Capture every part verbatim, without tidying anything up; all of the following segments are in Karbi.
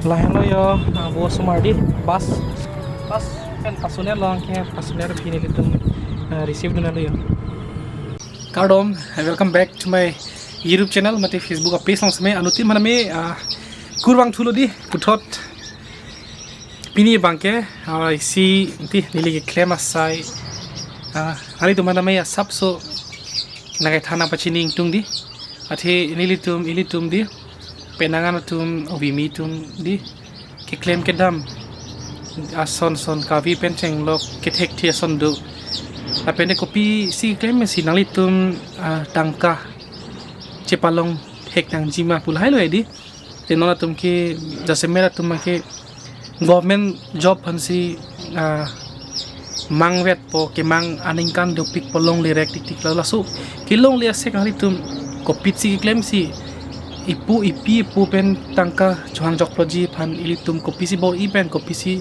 Lahenlo yo, ah, vo osomar di, bus, bus pen pasunetlo, anke pasunetpi nelitum, ah, receive dunlo yo. Kardom, and welcome back to my YouTube channel, mate Facebook a-page along seme, anuttin mane me, ah, kurvangthulo di, puthot. Pini abangke, ah, isi, ti, neli keklem asai, ah, nanglitum mane me asapso, nangkethan nangpachini ingtung di. Athe nelitum, ilitum di, penang an atum, ovimi atum di, keklem kedam ason son kave pen chenglok kethekthe ason do. Lapen te kopisi keklem si nanglitum, ah, tangka chepalong thek nangji ma pu lahai lo di. Te non atum ke jasemet atum ke government job aphansi, ah, mangvetpo, kemang aningkan dopikpo, longle rek tiktik lo, laso kelongle asek nanglitum kopisi keklem si, ipu ipi ipu pen tangka chohangjokploji aphan ilitum kopisi bor-i pen kopisi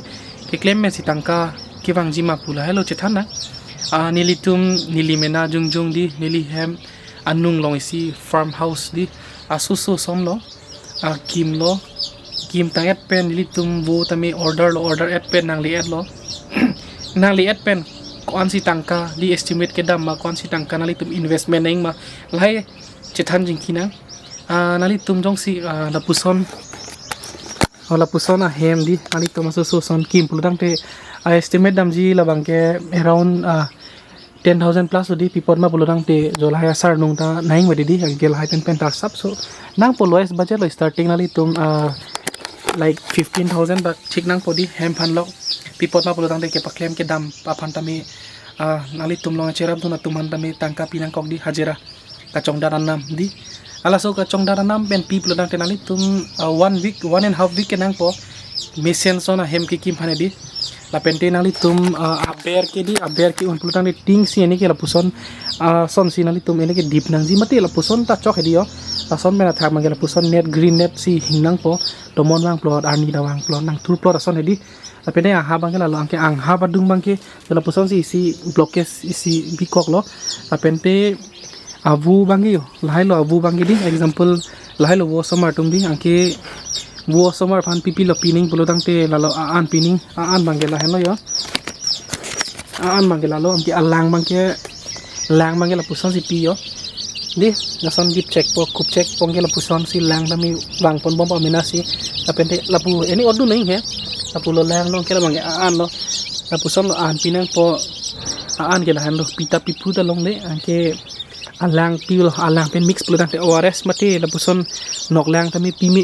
keklem pensi tangka kevangji ma pu lahai lo chethan nang. Ah, nelitum, neli mena jongjong di, neli hem anung along isi farmhouse di, asoso ason lo, ah, kimlo, kim tang-et pen nelitum vo tame order lo, order et pen nangle-etlo. Nangle-et pen ko-ansi tangka di, estimate kedam ma, ko-ansi tangka nanglitum investment nang ma, lahai chethan jingki nang. Ah, nanglitum jongsi, ah, lapuson, oh, lapuson ahem di, nanglitum asoso ason kim pulotangte, ah, estimate damji labangke around, ah, ten thousand plus lo di, pi apot ma pulotangte, jo lahai asarnung ta nang mati di, anke lahai pen pen ta asapso nangpo, lowest budget lo, starting nanglitum, ah, like fifteen thousand bak thik nangpo di, hem aphan lok, pi apot ma pulotangte kepaklem kedam aphan tame, ah, nanglitum along cherapdun atum aphan tame tangka pi nangkok di, hajira, kachongdat anam di. Halaso kachongdat anam pen pi pulotangte nanglitum, ah, one week, one and half week ke nangpo, mesen ason ahem kekim aphan di. Lapen te nanglitum, ah, aber ke di, aber ke-un pulotangte ting si ene ke lapuson, ah, ason si nanglitum ene ke dip nangji mate lapuson ta chok hedi yo. Lason pen athak abangke lapuson net, green net si hing nangpo. Tomon vangplot, arni ta vangplot, nangthurplot ason hedi. Lapen te angha abangke lalo, anke angha adung abangke lapuson si isi blockage isi bikok lo. Lapen te avu abangke yo, lahai lo avu abangke di, example, lahai lo vo osomar atum di, anke vo osomar aphan pi pi lo pining pulotangte lalo a-an pining, a-an abangke lahenlo yo. A-an abangke lalo, anke alang abangke, lang abangke lapuson si pi yo. Di, lason dip chekpo, kup chekpo, anke lapuson si lang tame vangponbompo mena si. Lapen te lapu ene odun nang he. Lapu lo lang lo, anke labangke a-an lo. Lapuson lo an pi nangpo, a-an ke lahenlo, pi ta pi phu ta longle, anke alang pi lo, alang pen mix pulotangte O R S mate lapuson noklang tame pi me.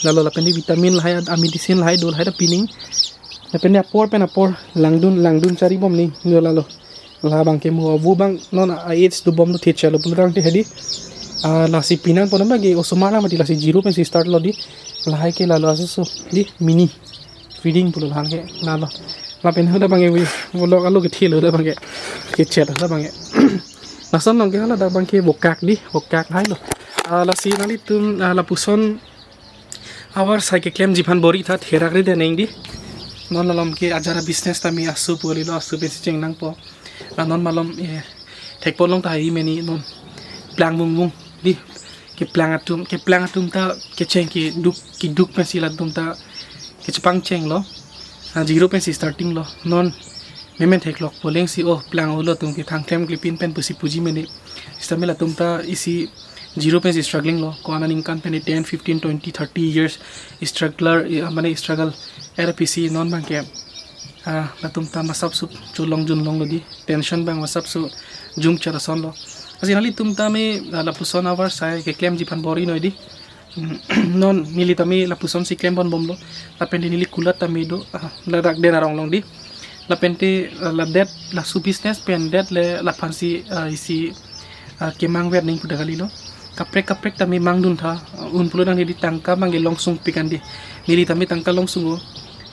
Lalo lapen te vitamin lahai, a-medicine lahai do, lahai ta pining. Lapen te apor pen apor langdun, langdun charibom ni, yo lalo. Labangke mo avu abang non a-age dobom lo, thechalo pulotangte hedi. Ah, lasi pi nangpo, non abangke osomar lang mati, lasi zero pensi start lo di. Lahai ke lalo asoso di, mini feeding pulo lahan ke lalo. Lapen hoda abangke wi, vlog alo kethelo hoda abangke, kechet hoda abangke. Lason along ke hala dak abangke vokak di, vokak lahai lo. Ah, lasi nanglitum, ah, lapuson avarsai keklemji aphan bor-i tha therak ri de neng di. Non malom ke ajara business tame asu pu kalilo, asu pensi cheng nangpo. Ah, non malom, eh, thekpon long tahai meni non plang vungvung di. Keplang atum, keplang atum ta kecheng keduk, keduk pensi latum ta kechepangcheng lo. Ah, zero pensi starting lo. Non memen theklokpo leng si, oh, plang-o lo atum ke thang klem klepin pen pusi puji mene. Sitame latum ta isi zero pensi struggling lo. Ko-an aningkan pen ten, fifteen, twenty, thirty years struggler, eh, mane struggle R P C non abangke, ah, latum ta masap sup cholong junlong lo di. Tension abang masap su jum char ason lo. Lasi nanglitum tame, ah, lapuson avarsai keklemji aphan bor-i noi di. Non neli tame lapuson si klem ponbom lo. Lapen te neli kulat tame do, ah, ladak den arong along di. Lapen te, ah, ladet laso business pen det le laphan si, ah, isi, ah, kemang ver ning pu ta kalilo. Kaprek kaprek tame mangdun tha, ah, un pulotangte di tangka abangke longsung pikan di. Neli tame tangka longsung o.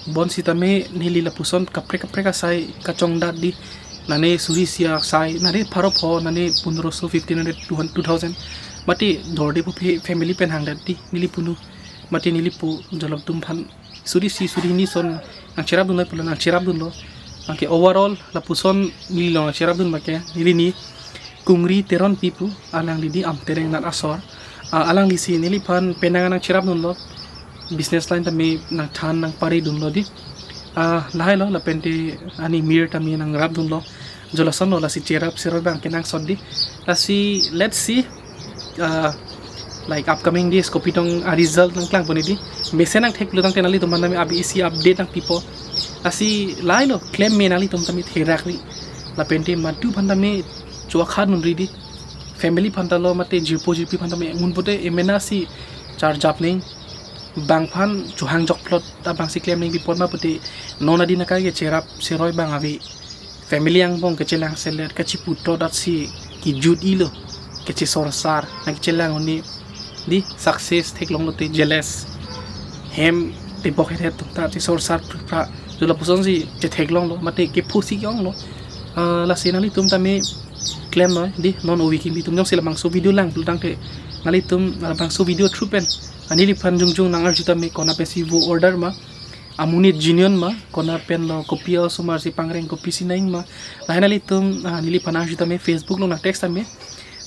Bonsitame neli lapuson kaprek kaprek asai kachongdat di. Nane suri isi asai, nane pharo pho, nane pundroso, fifteen hundred, two hundred, two thousand. Mate dorde pu phe-, family pen hangdet di, neli punu. Mate neli pu jolom atum aphan suri isi suri hini ason nangcherapdun lo pulo, nangcherapdun lo. Anke overall lapuson neli along nangcherapdun abangke, neli ni Kungri Teronpi pu, alangli di Amtereng nat asor. Ah, alangli si neliphan penang nangcherapdun lo. business line tame nangthan nangpari dunlo di. Ah, lahai lo, lapen te ani mir tame nangrap dunlo. Jo lasonlo, lasi cherap seroi abang kenangsot di. Lasi, let's see, ah, like, upcoming days kopi tong a result nangklang pon di. Mesen nangthek lo tangte nanglitum aphan tame abi isi update nangpipo. Lasi lahai lo, klem me nanglitum tame therak ri. Lapen te madu aphan tame chua kha nun ri di. Family aphan ta lo mate jirpo jirpi aphan tame mun pote emena si charjap neng. Bang aphan chohang jok plot abang si klem neng bipon ma pote non adin akai ke cherap seroi abang ave. Family angbong kechelang selet kachiputo dat si kijut ilo, kechesorsar nangkechelang un-e di. Success theklong lote jealous, hem tebok het het atum ta chesorsar pra. Jo lapuson si chetheklong lo mate kephu si ke-ong lo. Ah, lasi nanglitum tame klem noi di, non ovi kimi atum jongsi labangso video lang pulo tangte nanglitum labangso video through pen ani neliphan jongjong nangarju tame, kona pensi vo order ma, amonit genuine ma, kona pen lo, kopi osomar si pangreng, kopi si nang ma. Lahai nanglitum, ah, neliphan arju tame, Facebook along nang text tame.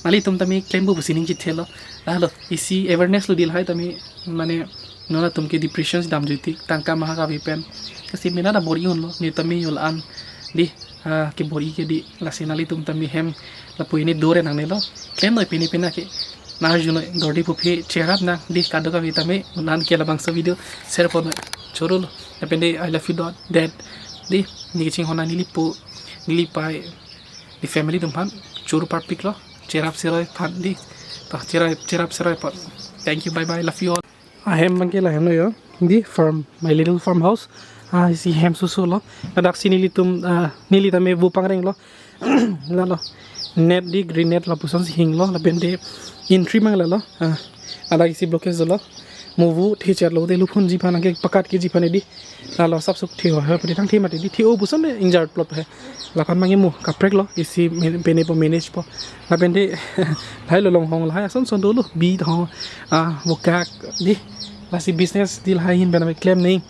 Nanglitum tame klempo pusi ning chithelo. Lahai lo, isi awareness lo di lahai tame, mane non atum ke depression si damjui tik, tangka mahak ave pen. Lasi mena ta bor-i unlo, ne tame ul-an di, ah, kebor-i ke di. Lasi nanglitum tame hem lapu ini dore nangnelo. Klem noi pini pina ke. Nangarju noi, dorde puphe cherap nang di, kadokave tame un-an ke labangso video share pon noi. Choro lo. Lapen te I love you dot dad di, ne kachinghon nang neli pu, neli pai, ne family atum aphan choro parpik lo. Cherap seroi aphan di. To, cherap, cherap seroi aphan. Thank you, bye bye, love you all. Ahem abang ke lahem lo yo. Di farm, my little farmhouse. Ah, isi hem susu lo. Ladak si nelitum, ah, neli tame vo pangreng lo. Lalo. Net di, green net lapuson si hinglo. Lapen te entry mang lalo. Ah, ladak isi blockage lo. Mo vo thecher lo te luphunji aphan, nangkepakat keji aphan di. Lalo sapsuk the ho, he, pede thang the mati di, the-o puson le ingjir plot he. Laphan mang emo kaprek lo, isi men-, penepo, manage po. Lapen te lahai lo longhong lahai ason son dolo, bi thong, ah, vokak di. Lasi business di lahai ahin pen tame klem neng.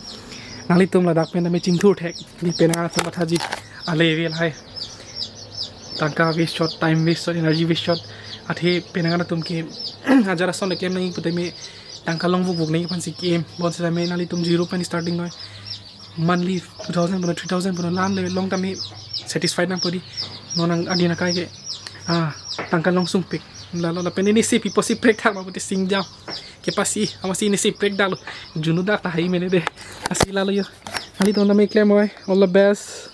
Nanglitum ladak pen tame chingthur thek. Di penang ason mathaji. Ale ave lahai. Tangka waste chot, time waste chot, energy waste chot. Athe penang atum ke ajar ason le klem nang pute me tangka longvukvuk nang aphan si ke-em. Bonsitame nanglitum zero pen starting noi. Monthly two thousand punon, three thousand punon, la-an le long tame satisfied nangpo di. Non nang adin akai ke, ah, tangka longsung pik. Lalo lapen ini si pipo si prek thak ma pute singjam. Kepasi, amatsi ini si prek dak lo. Junu dak tahai mene de. Lasi lalo yo. Nanglitum tame klem noi. All the best.